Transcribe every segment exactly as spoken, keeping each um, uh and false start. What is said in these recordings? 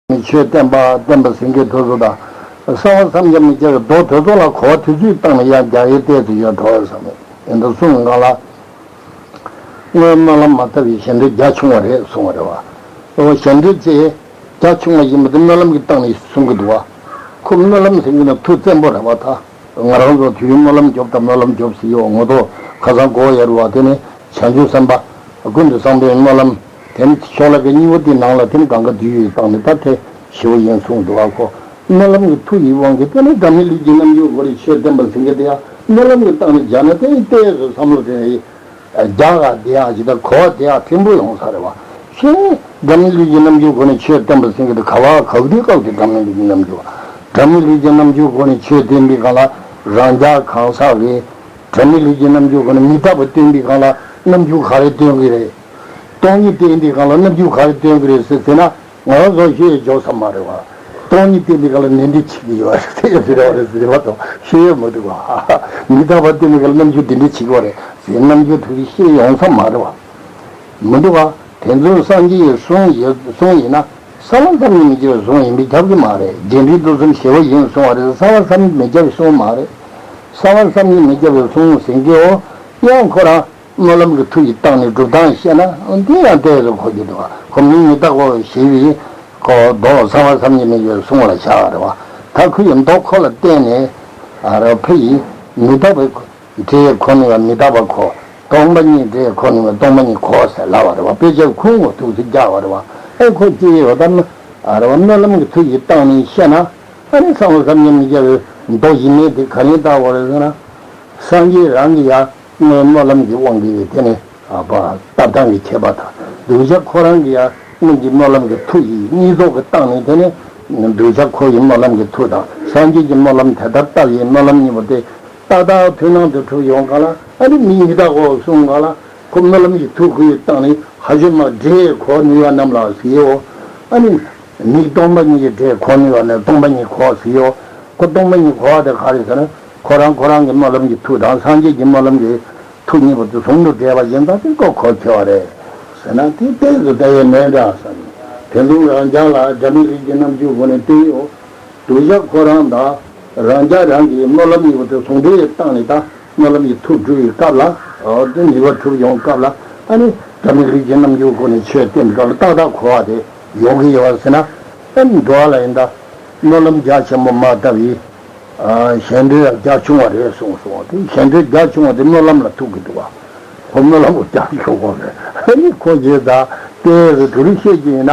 ནི་ཆོས་བསྟན་པ་བསྟན་པ་ཟེར་མཁན་དེ་ཚོ་དང་། གསང་བ་བསམ་གྱིས་མི་ཁྱབ་པའི་མདོ་དེ་ཚོ་ལ་གོ་བ་དེ་ཚོའི་སྟེང་ནས་ཡང་རྒྱག་ཡས་ཏོག་ཙམ་ཡོད་འགྲོ་བསམ། ཡིན་དུ་གསུངས་གང་ལ། དངོས་སྨོན་ལམ་མ་ཐར་བའི་གཞན་འདྲེ་རྒྱ་ཆུང་བ་རེད་གསུངས་པ་རེད་བ། འོ་གཞན་འདྲེ་ཚེ་རྒྱ་ཆུང་བ་ཡིན་པ་དེ་སྨོན་ལམ་གྱི་སྟེང་ནས་གསུང་གི་འདུག་བ། ཁོ་སྨོན་ལམ་ཟེར་མཁན་ནི་མཐུ་བཙན་པོ་རེད་བ་ད། ང་རང་ཚོ་དུས་རྒྱུན་སྨོན་ལམ་རྒྱོབ་དང་སྨོན་ལམ་རྒྱོབ་ཟེར་ཡོད། ངོ་ཐོག་ཁ་སང་གོ་ཡ་རུ་བ་དེ་ནི་བྱང་ཆུབ་སེམས་དཔའ་ཀུན་ཏུ་བཟང་པོའི་སྨོན་ལམ་དེ་ནི་ཤོག་ལྷེ་ཁེ་གཉིས་པོ་དེའི་ནང་ལ་དེ་ནི་གང་ག་དུས་ཡོད་སྟེང་ནས་ད་དེ་ཞེ་པོ་ཡིན་གསུངས་འདུག་ཨ། ཁོ་སྨོན་ལམ་གྱི་མཐུ་ཡི་དབང་གིས་དེ་ནི་སྒྲ་མེད་ལུས་ཀྱི་རྣམ་འགྱུར་སྒོ་ནས་ཆོས་བསྟན་པ་ཟེར་མཁན་དེ་ཡང་སྨོན་ལམ་གྱི་སྟེང་ནས་སྦྱར་ན་དེ་ནི་ཏོག་ཙམ་བསམ་བློ་དེ་ནི་རྒྱ་ག་དེ་ཡང་ཇི་ལྟར་གོ་བ་དེ་ཡང་ཕྲན་བུ་ཡོང་ས་རེད་བ། ཤེས་ནས་སྒྲ་མེད་ལུས་ཀྱི་རྣམ་འགྱུར་སྒོ་ནས་ཆོས་བསྟན་པ་ཟེར་མཁན་དེ་ག་བ་ག་དུས་སྐབས་དེ་སྒྲ་མེད་ལུས་ཀྱི་རྣམ་འགྱུར། སྒྲ་མེད་ལུས་ཀྱི་རྣམ་འགྱུར་སྒོ་ནས་ཆོས་བསྟན་པའི་སྒང་ལ་རང་རྒྱལ་གང་ཟག་གི་སྒྲ་མེད་ལུས་ཀྱི་རྣམ་འགྱུར་སྒོ་ནས་མི་རྟག་པ་སྟོན་པའི་སྒང་ལ་རྣམ་འགྱུར་ག་རེ་སྟོན་གྱི་རེད། སྟོང་ཉིད་བསྟན་པའི་སྒང་ལ་རྣམ་འགྱུར་ག་རེ་སྟོན་གྱི་རེད་ཟེར་ཟེར་ན། ང་རང་ཚོ་ཤེས་ཡོད་འཇོག་ས་མ་རེད་བ། སྟོང་ཉིད་བསྟན་པའི་སྒང་ལ་ནི་འདི་བྱེད་ཀྱི་ཡོད་རེད་ཟེར་ཡོད་ཟེར་རེད་བ་རེད་ཟེར་བ་དང་ཤེས་ཡོད་མ་འདུག་བ། མི་རྟག་པ་བསྟན་པའི་སྒང་ལ་རྣམ་འགྱུར་འདི་འདྲ་བྱེད་ཀྱི་ཡོད་རེད་ཟེར་རྣམ་འགྱུར་དེ་ཚོ་ཤེས་ཡོང་ས་མ་རེད་བ། མི་འདུག་བ། དེ་ཚོ་སངས་རྒྱས་ཀྱི་གསུང་ཡོད་གསུང་ཡིན་ན། གསང་བ་བསམ་གྱིས་མི་ཁྱབ་པའི་གསུང་ཡིན་པས་ཁྱབ་ཀྱི་མ་རེད། རྒྱས་འབྲིང་བསྡུས་གསུམ་ཞེ་པོ་ཡིན་གསུང་བ་རེད། གསང་བ་བསམ་གྱིས་མི་ཁྱབ་པའི་གསུང་མ་རེད། གསང་བ་བསམ་གྱིས་མི་ཁྱབ་པའི་གསུང་ཟེར་གྱི་འོ། ཡང་ཁོ་རང་སྨོན་ལམ་གྱི་མཐུ་ཡི་སྟེང་ནས་སྒྲུབ་སྟངས་བཤད་ན་དེ་ཡང་ཏོག་ཙམ་གོ་རྒྱུ་འདུག་ཁོ་མི་མི་རྟག་པ་ཞེས་པའི་ཁོ་མདོ་གསང་བ་བསམ་གྱིས་མི་ཁྱབ་པའི་གསུང་ལ་བཞག་རེད་བ། ད་ཁོ་ཡི་མདོ་ཁོ་ལ་བརྟེན་ནས་ཨ་ར་ཕ་ཡི་མི་རྟག་པའི་འབྲས་ཁོ་ནུས་པ་མི་རྟག་པ་ཁོ། སྟོང་པ་ཉིད་འབྲས་ཁོ་ནུས་པ་སྟོང་པ་ཉིད་ཁོ་ཟེར་ལབ་པ་རེད་བ། དཔེ་ཆ་ཁུངས་ངོ་ཐུགས་སུ་རྒྱག་པ་རེད་བ། ཨེ་ཁོ་ཅི་ཡོད་དམ་ཨ་རེད་བ། སྨོན་ལམ་གྱི་མཐུ་ཡི་སྟེང་ནས་བཤད་ན། ཨ་ནི་གསང་བ་བསམ་གྱིས་མི་ཁྱབ་པའི་མདོ་ཡིན་མིན་དེ་ག་རེ་ལྟ་བ་རེད་ཟེར་ན། སངས་རྒྱས་རང་གི་ཡང་སྔོན་སྨོན་ལམ་གྱི་དབང་གིས་དེ་ནི་ཨ་ཕ་བཏབ་སྟངས་ཀྱི་ཁྱད་པར་དང་། གདུལ་བྱ་ཁོ་རང་གི་ཡང་སྔོན་གྱི་སྨོན་ལམ་གྱི་མཐུ་ཡིས་གཉིས་ཐོག་གི་སྟེང་ནས་དེ་ནི་གདུལ་བྱ་ཁོ་ཡི་སྨོན་ལམ་གྱི་མཐུ་དང་སངས་རྒྱས་ཀྱི་སྨོན་ལམ་དེ་ལྟར་བཏབ་ཡི་སྨོན་ལམ་གཉིས་པོ་དེ་ཏག་ཏག་མཐུན་སྣང་དུ་གྲུབ་ཡོང་ག་ལ། ཨ་ནི་མི་མི་རྟག་གོ་གསུང་ག་ལ། ཁོ་སྨོན་ལམ་གྱི་མཐུ་ཁོ་ཡི་སྟེང་ནས་ཧ་ཤོད་མ་འདྲེས་ཁོ་ནུས་པ་རྣམས་ལ་ཟེར་ཡོ། ཨ་ནི། མིག་སྟོང་པ་ཉིད་ཀྱི་འབྲས་ཁོ་ནུས་པ་ནི་སྟོང་པ་ཉིད་ཁོ་ཟེར་ཡོ། ཁོ་སྟོང་པ་ཉིད་ཁོ་བ་དེ་ག་རེ་ཟེར་ན། ཁོ་རང་ཁོ་རང་གི་སྨོན་ལམ་གྱི་མཐུ་དང་སངས་རྒྱས་ཀྱི་སྨོན་ལམ་གྱི་མཐུ་གཉིས་པོ་དེ་ཟུང་དུ་འབྲེལ་བ་ཡིན་ཙང་དེ་ཀོ་ཁོ་ཁྱེར་བ་རེད་ཟེར་ན་དེ་ཏོག་ཙམ་ལྟ་ཡས་མེད་འདྲ་བསམ། དེ་ལུགས་རང་རྒྱལ་ལ་སྒྲ་མེད་ལུས་ཀྱི་རྣམ་འགྱུར་སྒོ་ནས་བསྟན་ཡོད། གདུལ་བྱ་ཁོ་རང་དང་རང་རྒྱལ་རང་གི་སྨོན་ལམ་གཉིས་པོ་དེ་ཟུང་འབྲེལ་བཏང་ནས་ད། སྨོན་ལམ་གྱི་མཐུ་སྒྲུབ་པའི་སྐབས་ལ། འོ་དེ་ནུས་པ་གྲུབ་ཡོང་སྐབས་ལ། ཨ་ནི་སྒྲ་མེད་ལུས་ཀྱི་རྣམ་འགྱུར་སྒོ་ནས་ཆོས་བསྟན་པའི་སྐབས་ལ་ཏག་ཏག་གོ་བ་དེ་ཡོང་གི་ཡོད་པ་ཟེར་ན། ཨ་ནི་འགྲོ་བ་ལ་ཡིན་ད། སྨོན་ལམ་རྒྱ་ཆེན་པོ་མ་བཏབ་པའི། གཞན་འདྲེ་ཡང་རྒྱ་ཆུང་བ་རེད་གསུངས་སོང་། དེ་གཞན་འདྲེ་རྒྱ་ཆུང་བ་དེ་སྨོན་ལམ་ལ་ཐུག་གི་འདུག་བ། ཁོ་སྨོན་ལམ་གྱི་རྒྱ་ཆུང་བ་རེད། ཨ་ནི་ཁོ་རྗེས་ད་ཏོག་ཙམ་དུ་རུ་བཤད་ཀྱི་ཡིན་ན།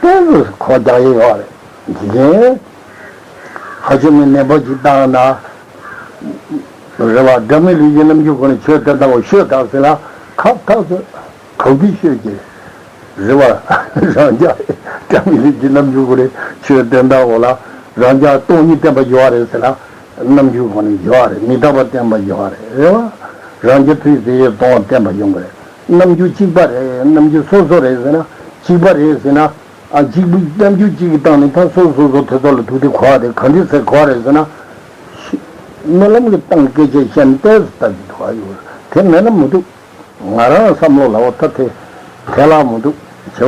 ཏོག་ཙམ་གོ་རྒྱག་ཡི་ཡོད་རེད། འཇིག་རྟེན། ཧ་ཅང་མི་ནན་པོ་ཅིག་བཏང་ན། རེད་བ། སྒྲ་མེད་ལུས་ཀྱི་རྣམ་འགྱུར་སྒོ་ནས་ཆོས་དེ་ལྟ་བུ་ཤོད་དང་ཟེར་ན་ཁག་ཐག་ཆོད། གང་གིས་ཤོད་ཀྱི་རེད་བ། རང་རྒྱལ་སྒྲ་མེད་ལུས་ཀྱི་རྣམ་འགྱུར་སྒོ་ནས་ཆོས་དེ་ལྟ་བུ་ལ་རང་རྒྱལ་སྟོང་ཉིད་བསྟན་པ་ཡོད་རེད་ཟེར་ན་རྣམ་འགྱུར་སྒོ་ནས་ཡོད་རེད། མི་རྟག་པ་བསྟན་པ་ཡོད་རེད། རེད་བ། རང་རྒྱལ་ཕྱིར་ཟེར་ཡས་སྟོང་བ་བསྟན་པ་ཡོང་གི་རེད། རྣམ་འགྱུར་གཅིག་པ་རེད། རྣམ་འགྱུར་སོ་སོ་རེད་ཟེར་ན་གཅིག་པ་རེད་ཟེར་ན། ཨ་གཅིག་པུ་རྣམ་འགྱུར་གཅིག་གི་སྟེང་ནས་ད་སོ་སོ་སོ་དེ་ཚོ་ལ་ཐུག་དེ་གོ་བ་དེ་ག་འདྲ་ཟེར་གོ་བ་རེད་ཟེར་ན། སྨོན་ལམ་གྱི་སྟེང་སྐད་ཆ་བཤད་ན་ཏོག་ཙམ་ལྟ་རྒྱུ་དོགས་ཡོད་རེད། དེ་མེད་ན་མི་འདུག་ང་རང་བསམ་བློ་ལ་འོ་ད་དེ་དེ་ལ་མི་འདུག་བྱེད་པ་ཚོ་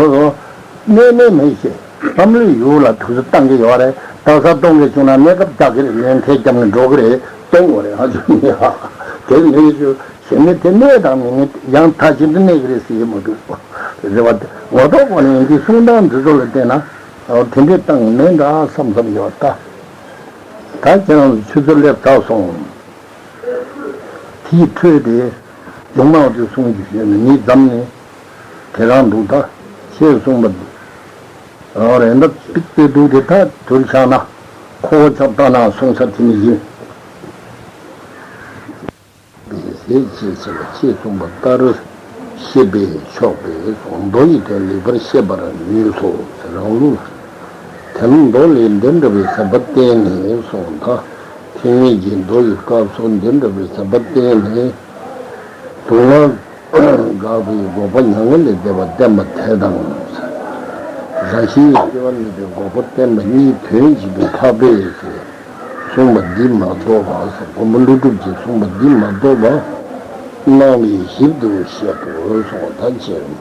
གནས་མེད་མེད་ཞེས་བསམ་བློའི་ཡུལ་ལ་དུས་སུ་བཏང་གི་ཡོད་རེད། ད་ས་གཏོང་གི་བྱུང་ན་གནས་སྐབས་རྒྱག་གི་རེད། ལན་ཐེ་རྒྱབ་ནས་འགྲོ་གི་རེད། གཏོང་དགོས་རེད། ཨ་ཅོ་ནི་ཧ་དེ་མེད་ཞུ། ཞེ་ནས་དེ་གནས་དང་མི་གནས་ཡང་མཐའ་གཅིག་ཏུ་གནས་ཀྱི་རེད་ཟེར་གྱི་མི་འདུག་རེད་བ། ངོ་ཐོག་གོ་ནས་འདི་གསུང་སྟངས་འདི་ཚོ་ལ་བལྟས་ན་དེ་འདྲའི་སྟངས་མིན་འདྲ་བསམ་བསམ་ཡོད་ད། ད་ཁྱེད་རང་ཚོ་ཆུ་ཚོད་སླེབས་ཚར་སོང་། དེའི་འཕྲོས་དེ་ཡོང་མང་དུ་གསུང་རྒྱུ་ཞུས་ནས་མི་འཛམ་ནས་དེ་རང་འདུག་ད་ཞེས་གསུངས་པ་འདི། རེད་འདབ་པིག་པའི་འདུག་དེ་ད་དུར་ཆག་ན་ཁོ་བོ་ཆག་ལྟ་ན་གསུང་ས་དེ་ནི་ཡིན། པའི་ཟས་བཅད་ཚེ་ལ་ཅེས་གསུངས་པ་ལྟར་ཤེས་པས་ཆོག་པས་སོ། མདོ་ཡི་དོན་ལེགས་པར་ཤེས་པར་ནུས་སོ། རང་ལུགས་དེ་ལ་མདོ་ལས་འདི་འདྲ་བའི་ཟབ་པ་བསྟན་ནས་གསུངས་ད། ཐེག་དམན་གྱི་མདོ་ཡི་སྐབས་སུ་འདི་འདྲ་བའི་ཟབ་པ་བསྟན་ནས། དུག་ལྔ་འགགས་པའི་འགོག་པ་མྱ་ངན་ལས་འདས་པ་བསྟན་པ་དེ་དང་། རང་བཞིན་གྱིས་སྐྱེ་བ་མེད་པའི་འགོག་པ་བསྟན་པ་གཉིས་དོན་གཅིག་པའི་འཕགས་པས་གསུངས་པ་འདི་མ་རྟོགས་པ། མགོན་པོ་ཀླུ་སྒྲུབ་ཀྱིས་གསུངས་པ་འདི་མ་རྟོགས་པ། སྣང་བས་ཞིབ་ཏུ་བཤད་དོ་གསུངས་པ་དང་བཅས་པ།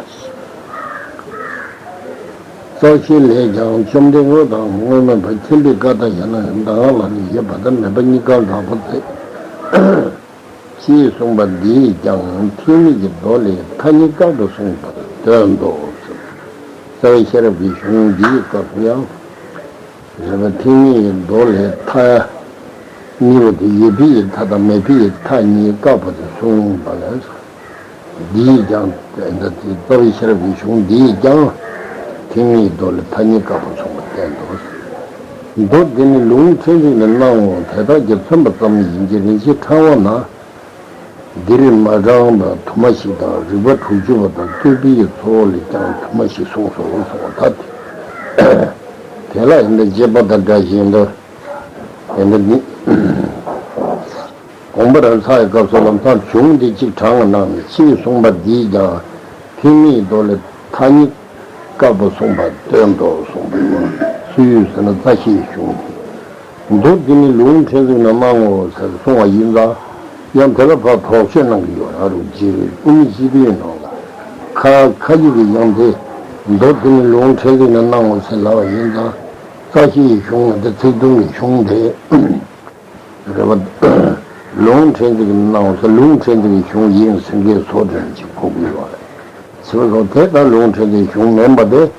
རྩ་ཤེ་ལས་ཀྱང་བཅོམ་ལྡན་དངོས་དང་དངོས་མེད་པ་མཁྱེན་པའི་ཀ་ཏ་ཡ་ན་ཡང་གདམས་ངག་ལ་ནི་ཡོད་པ་དང་མེད་པ་གཉིས་ཀ་དགག་པ་མཛད། ཅེས་གསུངས་པ་འདིས་ཀྱང་ཐེག་དམན་གྱི་མདོ་ལས་མཐའ་གཉིས་བཀག་པ་གསུངས་པར་སྟོན་ཏོ། རྩ་བའི་ཤེས་རབ་ཀྱི་གཞུང་འདིའི་སྐབས་སུ་ཡང་རེད་པ། ཐེག་དམན་གྱི་མདོ་ལས་མཐའ་གཉིས་པོ་དེ་ཡོད་པའི་མཐའ་དང་མེད་པའི་མཐའ་གཉིས་བཀག་པ་དེ་གསུངས་པ་ལས། འདིས་ཀྱང་། རྩ་བའི་ཤེས་རབ་ཀྱི་གཞུང་འདིས་ཀྱང་ཐེག་དམན་གྱི་མདོ་ལས་མཐའ་གཉིས་བཀག་པ་གསུངས་པ་བསྟན་ཏོ། མདོ་འདི་ནི་ལུང་ཕྲན་ཚེགས་ནས་སྣང་ངོ་། དེ་དག་ཀྱང་མཚོན་པ་ཙམ་ཡིན་གྱི་རིན་ཆེན་ཕྲེང་བ་ན། འདིར་མ་དྲངས་པ་དུ་མ་ཞིག་དང་། རིགས་པ་དྲུག་ཅུ་པ་དང་བསྟོད་པའི་ཚོགས་ལས་ཀྱང་དུ་མ་ཞིག་གསུངས་སོ་གསུངས་པ་ལྟར་ཏེ། དེ་ལ་ཡིན་ད་རྗེས་པ་དང་འདྲ་ཞིང་འདུག་ཡིན་ད་ནི། དགོངས་པ་རབ་གསལ་བའི་སྐབས་སུ་ལམ་སང་གཞུང་འདི་གཅིག་དྲངས་གནང་ནས། ཕྱིས་གསུངས་པ་འདིས་ཀྱང་ཐེག་དམན་གྱི་མདོ་ལས་མཐའ་གཉིས་བཀག་པ་གསུངས་པ་སྟོན་ཏོ་གསུངས་པ་ཡིན། སུ་ཡོད་ཟེར་ན་རྩ་ཤེའི་གཞུང་དེ། མདོ་འདི་ནི་ལུང་ཕྲན་ཚེགས་ནས་སྣང་ངོ་ཟེར་གསུངས་པ་ཡིན་ཙང་། ཡང་དེ་ལ་ཕར་དོགས་གཅོད་གནང་གི་ཡོད་ར་རུ་རྗེ་དབུ་མའི་སྤྱི་དོན་ནང་ལ། ཁ་ཁ་ཅིག་གིས་ཡང་དེ་མདོ་འདི་ནི་ལུང་ཕྲན་ཚེགས་ནས་སྣང་ངོ་ཟེར་ལབ་པ་ཡིན་ཙང་། རྩ་ཤེའི་གཞུང་དེ་ཚིག་ཐུང་གི་གཞུང་དེ། རེད་བ། ལུང་ཕྲན་ཚེགས་ཀྱི་སྣང་ངོ་ཟེར། ལུང་ཕྲན་ཚེགས་ཀྱི་གཞུང་ཡིན་ཟེར་མཁན་བཟོ་སྐྲུན་ཅིག་གོ་དགོས་ཡོད་རེད། བྱས་པ་སོང་དེ་ལྟར་ལུང་ཕྲན་ཚེགས་ཀྱི་གཞུང་མིན་པ་དེ།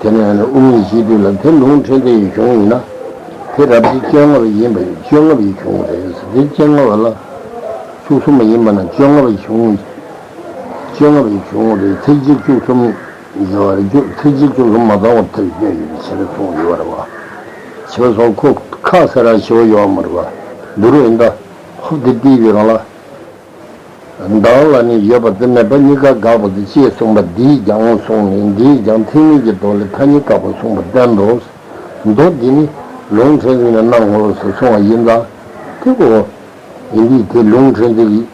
དེ་ནས་ཨ་ནི་དབུ་མའི་སྤྱི་དོན་ལ་དེ་ལུང་ཕྲན་ཚེགས་ཀྱི་གཞུང་ཡིན་ན། དེ་རབ་བྱེད་བཅོ་ལྔ་པ་ཡིན་པ་ཡིན། བཅོ་ལྔ་པའི་གཞུང་རེད་ཟེར། དེ་བཅོ་ལྔ་པ་ལ། བཅུ་གསུམ་པ་ཡིན་པ་ན་བཅོ་ལྔ་པའི་གཞུང་། བཅོ་ལྔ་པའི་གཞུང་རེད། ཚིགས་བཅད་བཅུ་གསུམ་ཡོད་རེད། བཅུ་ཚིགས་བཅད་བཅུ་གསུམ་མ་ཚང་བར་ཐལ་སྐྱོན་ཡོད་པའི་ཕྱིར་གསུངས་ཡོད་རེད་བ། བྱས་པ་སོང་ཁོ་ཁ་ཟེར་ར་ཞེ་པོ་ཡོད་མ་རེད་བ། འདི་རུ་ཡིན་ད། ཧོབ་དེ་བལྟས་པའི་རང་ལ། གདམས་ངག་ལ་ནི་ཡོད་པ་དང་མེད་པ་གཉིས་ཀ་དགག་པ་དེ། ཅེས་གསུངས་པ་འདིས་ཀྱང་གསུངས་ནས། འདིས་ཀྱང་ཐེག་དམན་གྱི་མདོ་ལས་མཐའ་གཉིས་བཀག་པ་གསུངས་པ་བསྟན་ཏོ། མདོ་འདི་ནི་ལུང་ཕྲན་ཚེགས་ནས་སྣང་ངོ་ཟེར་གསུངས་པ་ཡིན་ཙང་། དེ་གོ། ཡིན་དུས་དེ་ལུང་ཕྲན་ཚེགས་ཀྱི་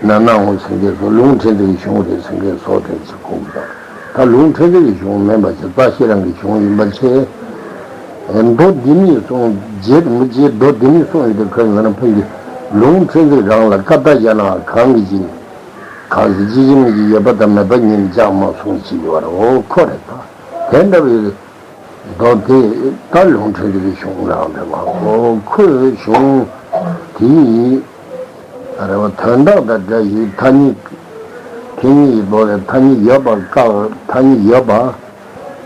ནང་སྣང་ངོ་ཟེར་མཁན་སོགས། ལུང་ཕྲན་ཚེགས་ཀྱི་གཞུང་རེད་ཟེར་མཁན་སོགས་དེ་ཚོ་གོ་དགོས། ད་ལུང་ཕྲན་ཚེགས་ཀྱི་གཞུང་མིན་པ་ཞིག་རྩ་ཤེ་རང་གི་གཞུང་ཡིན་པ་བྱས། མདོ་འདི་ནི་གསུངས། རྗེ་རིན་པོ་ཆེས་མདོ་འདི་ནི་གསུངས་ཡོད་དུས། ཁོས་ང་རང་ཕ་གི་ལུང་ཕྲན་ཚེགས་རང་ལ་ཀ་ཏ་ཡ་ན་གང་གི་ཅིག་གང་ཟེར། ཅི་ཅི་མི་ཅི་ཡོད་པ་དང་མེད་པ་གཉིས་ནི་ཅང་མ་གསུངས་ཅིག་ཡོད་རེད། འོ་ཁོ་རེད་ད། དེ་འདྲ་བའི། མདོ་དེ་ད་ལུང་ཕྲན་ཚེགས་ཀྱི་གཞུང་རང་རེད་བ། ཁོ་ཁོའི་གཞུང་དེ་ཡི་རེད་བ། དོན་དག་དང་འདྲ་ཞིག་མཐའ་གཉིས། ཐེག་དམན་གྱི་མདོ་ལས་མཐའ་གཉིས་ཡོད་པ་བཀག་མཐའ་གཉིས་ཡོད་པ་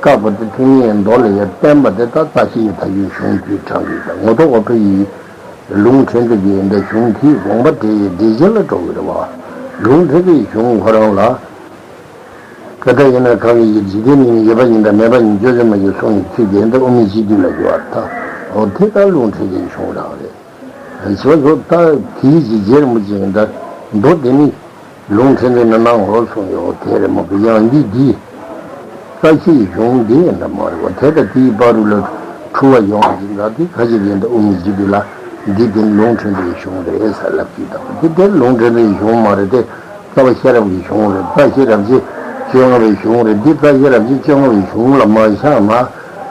བཀག་པ་དེ་ཐེག་དམན་གྱི་མདོ་ལས་ཡར་བསྟན་པ་དེ་ད་རྩ་ཤེ་ཡི་ད་གཞུང་དེ་དྲངས་ཡོད། ད་ངོ་ཐོག་བ་ཕ་གི་ལུང་ཕྲན་ཚེགས་ཀྱི་འདི་གཞུང་དེའི་དགོངས་པ་དེ་ཡི་འགྲེལ་བྱེད་ལ་འགྲོ་གི་རེད་བ། ལུང་ཕྲན་ཚེགས་ཀྱི་གཞུང་ཁོ་རང་ལ། ཀ་ཏ་ཡ་ན་གང་གི་ཅིག་འཇིག་རྟེན་ནི་ཡོད་པ་ཡིན་དང་མེད་པ་ཡིན་བརྗོད་བྱ་མ་ཡིན་གསུངས་ཡོད་ཚིག་དེ་འདི་དབུ་མའི་སྤྱི་དོན་ལ་ཡོད་པ་ད། འོ་དེ་ལྟར་ལུང་ཕྲན་ཚེགས་ཀྱི་གཞུང་རང་རེད། བྱས་པ་སོང་ད་དེའི་ཅིག་རྗེ་རིན་པོ་ཆེ་ཡིན་ད། མདོ་འདི་ནི་ལུང་ཕྲན་ཚེགས་ནས་སྣང་ངོ་གསུངས་ཡོད། དེ་རེད་མ་གཏོགས་ཡང་འདི་འདི་རྩ་ཤེའི་གཞུང་འདི་ཡིན་ད་མ་རེད་བ། དེ་ལྟ་དེའི་བར་དུ་ལ་འཁྲུལ་བ་ཡོང་བ་ཡིན་ད། དེ་ཁ་ཅིག་ཡིན་ད་དབུ་མའི་སྤྱི་དོན་ལ་འདི་དེ་ལུང་ཕྲན་ཚེགས་ཀྱི་གཞུང་རེད་ཟེར་ལབ་ཀྱི་ད། འདི་དེ་ལུང་ཕྲན་ཚེགས་ཀྱི་གཞུང་མ་རེད་དེ། རྩ་བ་ཤེས་རབ་ཀྱི་གཞུང་རེད། རྩ་ཤེ་རབ་བྱེད་བཅོ་ལྔ་པའི་གཞུང་རེད། འདི་རྩ་ཤེ་རབ་བྱེད་བཅོ་ལྔ་པའི་གཞུང་ལ་མ་བཞག་ན།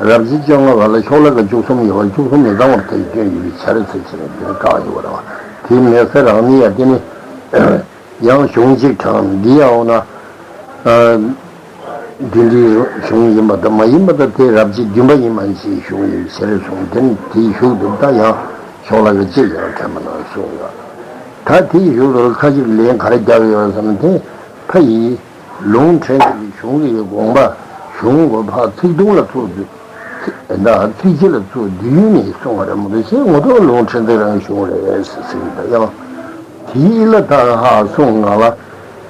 རབ་བྱེད་བཅོ་ལྔ་པ་ལ་ཤོག་ལྷེ་ཁ་བཅུ་གསུམ་ཡོད་པ་བཅུ་གསུམ་མི་ཚང་བར་ཐལ་སྐྱོན་ཡོད་པའི་ཕྱིར་ཟེར་བྱས་ནས་འདིར་བཀག་ཡོད་པ་རེད་བ། དེ་མེད་ཟེར་རང་ནི་ཡ་དེ་ནི་ཡང་གཞུང་གཅིག་དྲངས། འདི་ཡང་འོ་ན། ཨ། འདི་འདྲའི་གཞུང་ཡིན་པ་དང་མ་ཡིན་པ་དང་དེ་རབ་བྱེད་བདུན་པ་ཡིན་མ་ཡིན་ཞེས་གཞུང་ཡིན་ཟེར་གསུངས། དེ་ནི་དེའི་གཞུག་ཏུ་ད་ཡང་ཤོག་ལྷེ་ཁ་གཅིག་ཡང་ཐེངས་མ་གནང་གསུངས་ཡོད། ད་དེའི་གཞུག་ཏུ་ཁ་ཅིག་ལན་ག་རེ་རྒྱག་ཡོད་ཟེར་ན། དེ་ཕ་ཡིས་ལུང་ཕྲན་ཚེགས་ཀྱི་གཞུང་གི་དགོངས་པ་གཞུང་གོ་ཕ་ཚིག་ཐུང་ལ་ཚུར་བསྡུས། ད་ཚིགས་བཅད་ལ་ཚུར་བསྡུས་ནས་གསུངས་པ་རེད་མ་གཏོགས་ཞེས་ངོ་ཐོག་ལུང་ཕྲན་ཚེགས་རང་གི་གཞུང་རེད་ཟེར་ཟེར་གྱི་འདུག་ཡང་དེའི་ལ་ད་ཧ་གསུངས་ང་ལ།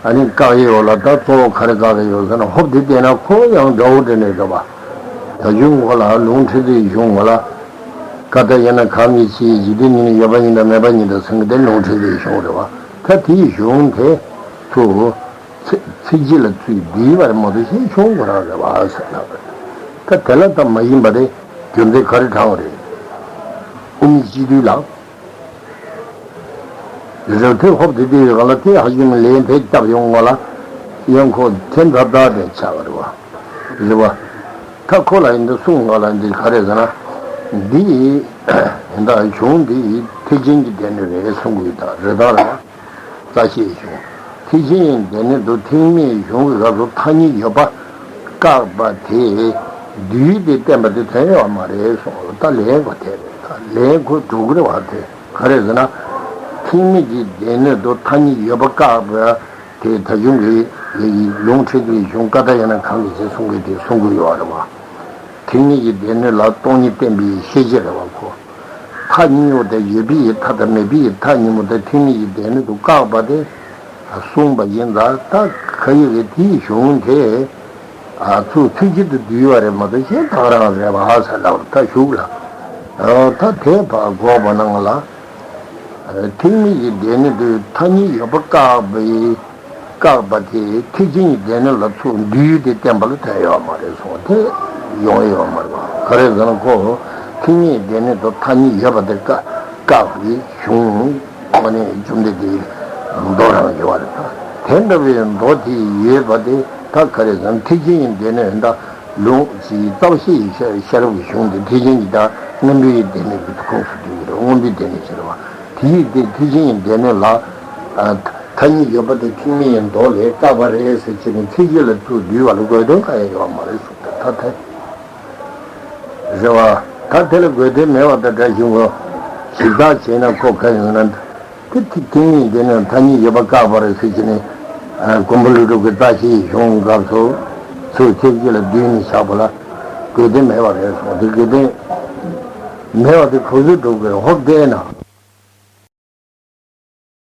ཨ་ནི་བཀག་ཡས་ཡོད་ལ། ད་གཙོ་བོ་ག་རེ་བཀག་གི་ཡོད་ཟེར་ན། ཧོབ་དེ་བལྟས་ན་ཁོ་ཡང་འདྲ་བོ་འདྲ་ནས་རེད་བ། ད་གཞུང་ངོ་ལ་ལུང་ཕྲན་ཚེགས་གཞུང་ངོ་ལ། ཀ་ཏ་ཡ་ན་གང་གི་ཕྱིའི་འཇིག་རྟེན་ཉིད་ནི་ཡོད་པ་ཡིན་དང་མེད་པ་ཡིན་དང་ཟེར་མཁན་དེ་ལུང་ཕྲན་ཚེགས་གཞུང་རེད་བ། ད་དེའི་གཞུང་དེ་ཚུར་ཚིག་ཚིགས་བཅད་ལ་ཚུར་བསྡུས་པ་རེད་མ་གཏོགས་ཞེས་གཞུང་ཁོ་རང་རེད་བ་ཟེར་ལབ་རེད། ད་དེ་ལ་ད་མ་ཡིན་པ་རེད། རྒྱུ་མཚན་ག་རེ་དྲངས་པ་རེད། དབུ་མའི་སྤྱི་དོན་ལ། རེད། དེ་ཧོབ་དེ་དེ་ཡོད་ག་ལ་དེ་ཧ་ཅང་ལན་དེ་བརྒྱབ་ཡོང་ག་ལ། ཡང་ཁོ་ཐེན་ཐབ་ད་དེ་ཆགས་པ་རེད་བ། རེད་བ། ད་ཁོ་ལ་ཡིན་དུ་གསུང་ག་ལ་འདི་ག་རེ་ཟེར་ན། འདི་ཡིན་ད་གཞུང་འདི་ཐེག་ཆེན་གྱི་སྡེ་སྣོད་རེད་གསུང་གི་ཡོད་ད། རེད་ད་རེད་བ། རྩ་ཤེའི་གཞུང་། ཐེག་ཆེན་གྱི་སྡེ་སྣོད་དུ་ཐེག་དམན་གཞུང་གི་སྐབས་སུ་མཐའ་གཉིས་ཡོད་པ་བཀག་པ་དེ། བསྡུས་ཏེ་བསྟན་པ་དེ་དོན་ཡོད་མ་རེད་གསུངས། ད་ལན་ཁོ་དེ་རེད། ད་ལན་ཁོ་འགྲོ་གི་རེད་བ། དེ་ག་རེ་ཟེར་ན། ཐེག་དམན་གྱི་སྡེ་སྣོད་དུ་མཐའ་གཉིས་ཡོད་པ་བཀག་པ་དེ་ད་གཞུང་གི་ལུང་ཁྲིད་དེ་གཞུང་ཀ་ཏ་ཡ་ན་གང་གི་ཞེས་གསུང་གི་དེ་གསུང་གི་ཡོད་རེད་བ། ཐེག་དམན་གྱི་སྡེ་སྣོད་ལ་སྟོང་ཉིད་བསྟན་པའི་ཤེས་བྱེད་རེད་བ་ཁོ། མཐའ་གཉིས་པོ་དེ་ཡོད་པའི་མཐའ་དང་མེད་པའི་མཐའ་གཉིས་པོ་དེ་ཐེག་དམན་གྱི་སྡེ་སྣོད་དུ་བཀག་པ་དེ་གསུངས་པ་ཡིན་ད། ད་ཁ་ཡི་གི་དེའི་གཞུང་དེ། ཨ་ཚུར་ཚིག་གི་དུ་བསྡུས་པ་རེད་མ་གཏོགས་གཞན་དག་རང་རེད་བ་ཟེར་ལབ་ད་ཞུགས་ལ། ཨ་ད་དེ་བར་འགོག་པ་ནང་ལ། ཨ་ཐེག་དམན་གྱི་སྡེ་སྣོད་དུ་མཐའ་གཉིས་ཡོད་པ་བཀག་པའི་བཀག་པ་དེ་ཐེག་ཆེན་གྱི་སྡེ་སྣོད་ལ་ཚུར་བསྡུས་ཏེ་བསྟན་པ་ལ་དོན་ཡོད་མ་རེད་གསུངས། དེ་ཡོང་ཡོད་མ་རེད་བ། ག་རེ་ཟེར་ན་ཁོ་ཐེག་དམན་གྱི་སྡེ་སྣོད་དུ་མཐའ་གཉིས་ཡོད་པ་དེ་བཀག་བཀག་པའི་གཞུང་། ཨ་ནི་བཅོམ་ལྡན་འདས་མདོ་རང་ཡོད་པ་རེད། དེ་འདྲ་བའི་མདོ་དེ་ཡོད་པ་དེ་ད་ག་རེ་ཟེར་ན་ཐེག་ཆེན་གྱི་སྡེ་སྣོད་ད་ལུང་གི་རྩ་བ་ཤེས་ཡི་ཤེས་རབ་ཀྱི་གཞུང་དེ་ཐེག་ཆེན་གྱི་ད་མངོན་པའི་སྡེ་སྣོད་ཀྱི་ཁོངས་སུ་འདུས་ཡོད་རེད། མངོན་པའི་སྡེ་སྣོད་ཟེར་བ་དེ་ཡིས་དེ་ཐེག་ཆེན་གྱི་སྡེ་སྣོད་ལ་མཐའ་གཉིས་ཡོད་པ་དེ་ཐེག་དམན་གྱི་མདོ་ལས་བཀག་པ་རེད་ཟེར་བྱས་ནས་ཐེག་ཆེན་ལ་ཚུར་བསྡུས་པ་ལ་དགོས་དོན་གང་ཡང་ཡོད་མ་རེད་གསུངས་ཏེ་ད་དེ། རེད་བ། ད་དེ་ལ་དགོས་དོན་མེད་པ་དང་འདྲ་ཞིང་གོ། ཞིབ་ཚགས་བྱས་ན་ཁོ་ག་ཡིན་ན། དེ་དེ་ཐེག་དམན་སྡེ་སྣོད་མཐའ་གཉིས་ཡོད་པ་བཀག་པ་རེད་ཟེར་གྱི་ནི། ཨ་མགོན་པོ་ཀླུ་སྒྲུབ་ཀྱི་རྩ་ཤེའི་གཞུང་སྐབས་སུ་ཚུར་ཐེག་ཆེན་ལ་བསྡུས་ནས་བཞག་པ་ལ་དགོས་དོན་མེད་པ་རེད་གསུངས། དེ་དགོས་དོན་མེད་པ་དེ་ཁོ་ཚོས་སྒྲུབ་དགོས། ཧོབ་བལྟས་ན།